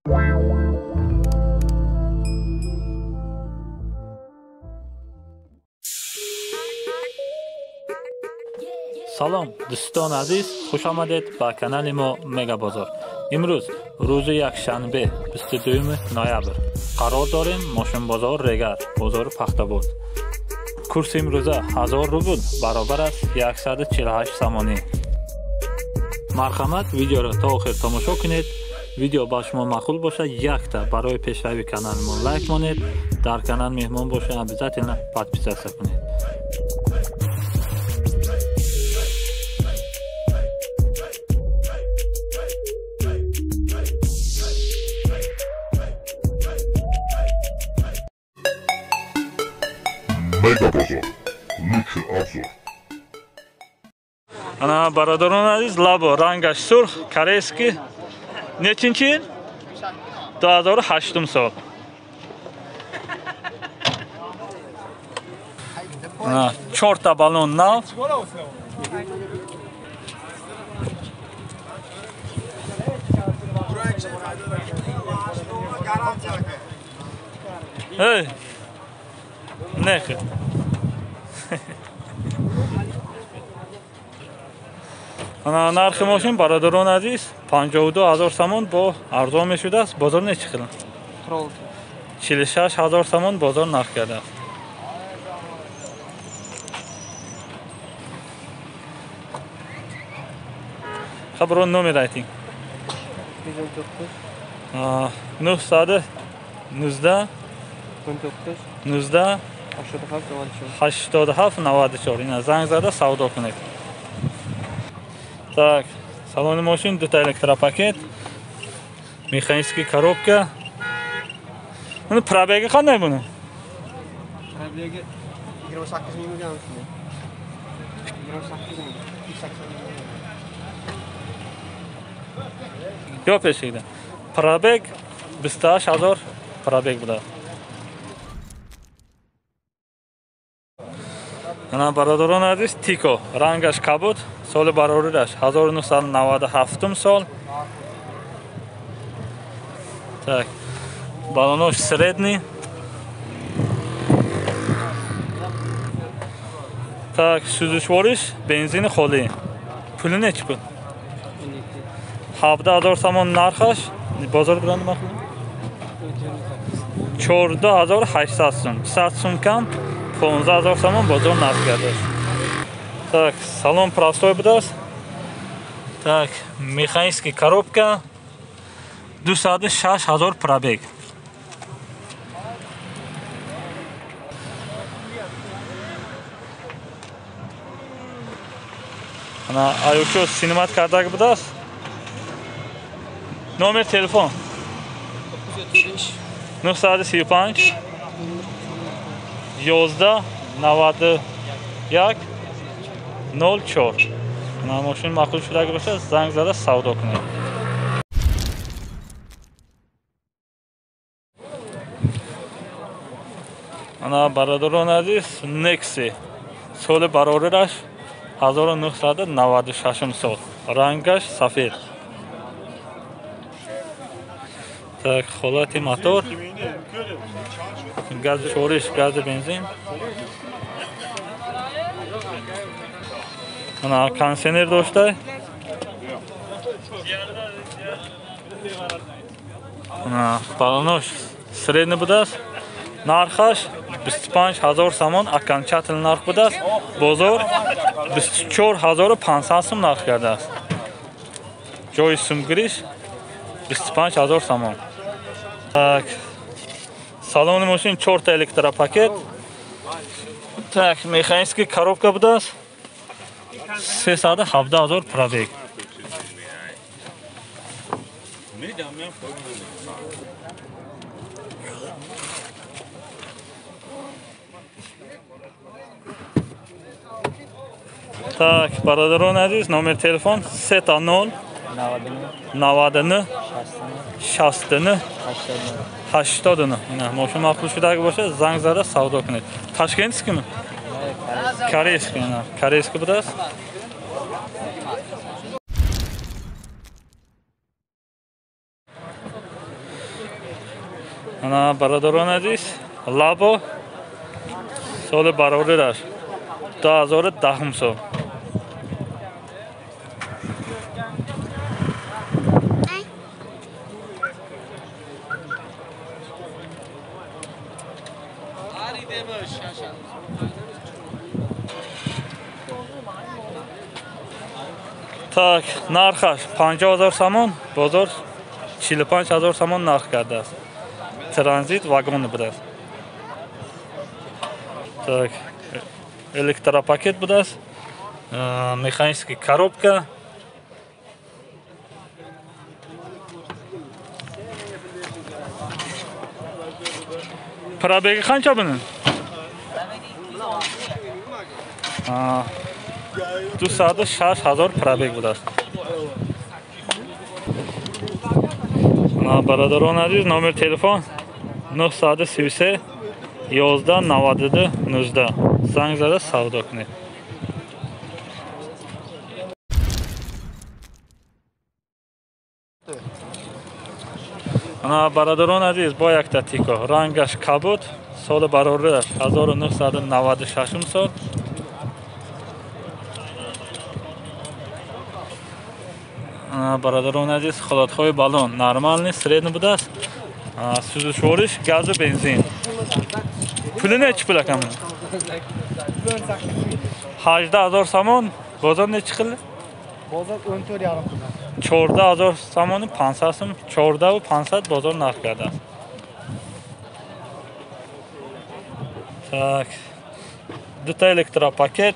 Салом дӯстони азиз, хуш омадед ба канали мо Мега Бозор. Имрӯз рӯзи якшанбе, 22 ноябр. Қарор дорем мошинбозор Регар, бозори Пахтабод. Курси имрӯза 1000 рубл баробар аст 148 сомонӣ. Марҳамат, видеоро то охир тамошо кунед. Видео ба шумо маъқул бошад, якта барои пешрави канали мо лайк монед. Дар канал меҳмон бошед, обязательно подписаться кунед. Мега Бозор. Лучший обзор. Ана бародарон азиз, лабо рангаш сурх, корейский. Нечинчи? 2008 сол. Ана чорта баллон нав. Эй! Нехе. Ана нархи мошин бародарон азиз 52 000 сомон бо арзон мешудааст. Бозор нечи хел? 46 000 сомон бозор нарх кардааст. Хабро номер айтинг. 919 19 87 94. Ина занг зада савдо кунед. Так, салони мошин дута электропакет, механический коробка. Буни пробеги қандай буни? Пробеги 28 ming bo'lgan shunday. 28 ming, 80 ming. Yo'q eshikda. Пробег 28 000 пробег bo'ladi. Ана бародарон азиз, Тико рангаш кабуд, соли барорираш 1997 сол. Так, баллонош средний. Так, сӯзишвориш бензини холӣ. Пули нечи пул? 17 000 сомон нархаш. Бозор билан nima qildi? 14800 сум. 100 сум кам. 15 000 сомон бозор нарх кардааст. Так, салон простой будааст. Так, механический коробка. 206 000 пробег. Ана аюшо синимат кардаг будааст. Номер телефон 935 11 91 04. Ана мошин маъқул шудаги бошад, занг зада савдо кунед. Ана бародарон азиз, Nexi соли барорираш 1996 сол, рангаш сафед. Так, ҳолати мотор, гази шориш, гази бензин. Ана кондиционер дошта. Ана баллонош средний будааст. Нархаш 25 000 сомон окончательный нарх будааст. Бозор 24 500 сум нарх кардааст. Ҷои сумгириш 25 000 сомон. Так, салони мошин 4 та электропакет. Так, механический коробка будааст. 317 000 пробег. Так, бародарон азиз, номер телефон 3 0 99 69 89. Ина мошин маъқул шудаги бошад, занг зада савдо кунед. Ташкентскими? Корейский, ина корейский будааст. Ана бародарон азиз, Лабо соли барорираш 2010 сол. Так, нархаш 50 000 сомон, бозор 45 000 сомон нарх кардааст. Транзит вагон будааст. Так, электропакет будааст, механический коробка. Пробеги қанча бунун? 206 000 пробег будааст. Бародарон азиз, номер телефон 933 11 92 19. Занг зада савдо кунед. Ана бародарон азиз, бо якта Тико, рангаш кабуд, соли барорираш 1996 сол. Бародарон азиз, ҳолатҳои баллон нормальный, средний будааст. Сӯзишвориш газу бензин. Пули нечи пул акам? 18 000 сомон. Бозор нечи қилdi? Бозор 14,5 qildi. 14 000 сомони 500 сом, 14 500 бозор нарх кардааст. Так, дута электропакет.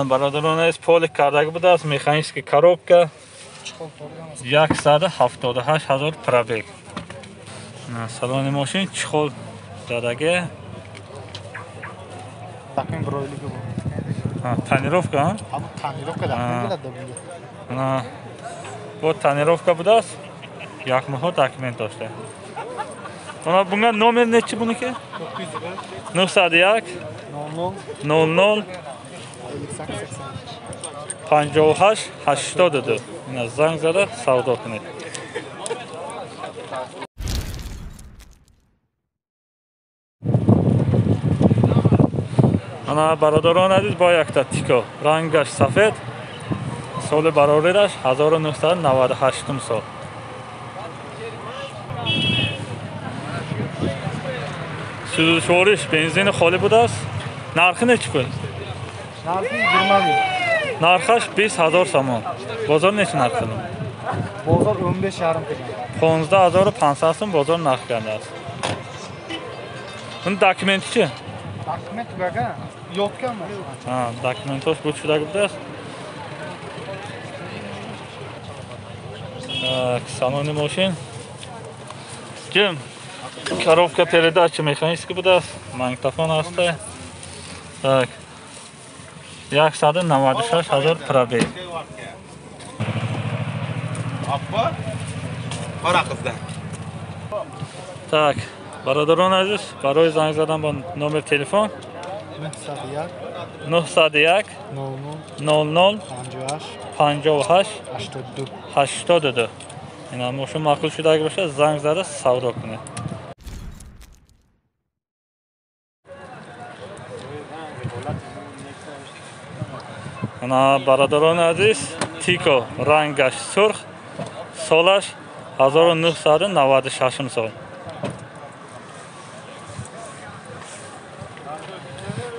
Бародарон азиз, полик кардаги будааст, механический коробка. 178 000 пробег. Салони мошин чехол задаги. Документ биройлиги бу. Тонировка, а? Тонировка документ bo'ladi bunga. Бу тонировка будааст. Як моҳ документ дошта. Она bunga номер nechi buniki? 901 00 58 82. Ина занг зада савдо кунед. Ана бародарон азиз, бо якта Тико, рангаш сафед, соли барорираш 1998 сол. Сӯзишвориш бензини холӣ будааст. Нархи нечи пул? Нархи 20 000. Нархаш 20 000 сомон. Бозор нечи нарх қилdi? Бозор 15,5 qilgan. 15 500 сом бозор нарх кардааст. Buni dokumentichi? Dokument tugagan, yotgan mashina. Ha, dokumentosh bu tushidagi будааст. Так, салони мошин. Ким? Коробка передачи механический будааст, магнитофон ҳаста. Так. 196 000 пробег. Abba, qora qizdan. Так, бародарон азиз, барои занг задан бо номер телефон 901 00 58 82. Ина мошин маъқул шудаги бошад, занг зада савдо кунед. Ана бародарони азиз, Тико, рангаш сурх, солаш 1996 сол.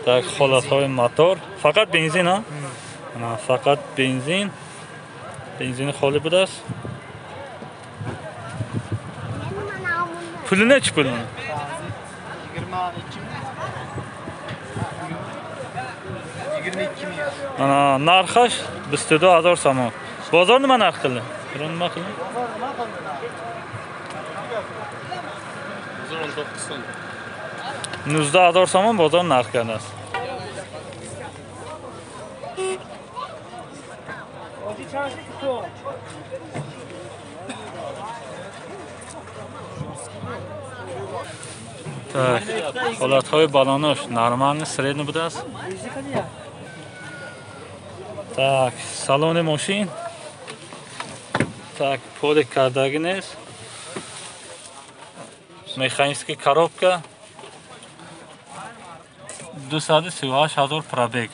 Так, ҳолатҳои мотор фақат бензин, а? Ана фақат бензин. Бензини холӣ будааст. Пули нечи пул? 22 ming. Ана нархаш 22 000 сомон. Бозор nima narx qildi? Biror nima qildi? Bozor 19 so'm. 19 000 сомон бозор нарх кардааст. Так, ҳолатҳои балонош нормальный, средний будааст. Так, салони мошин. Так, полик кардаги нест. Механический коробка, 238 000 пробег.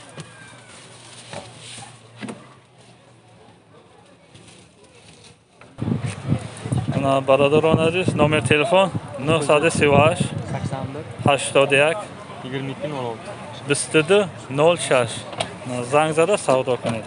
Бародарон азиз, номер телефон 938 81 22 06 22 06. Занг зада савдо кунед.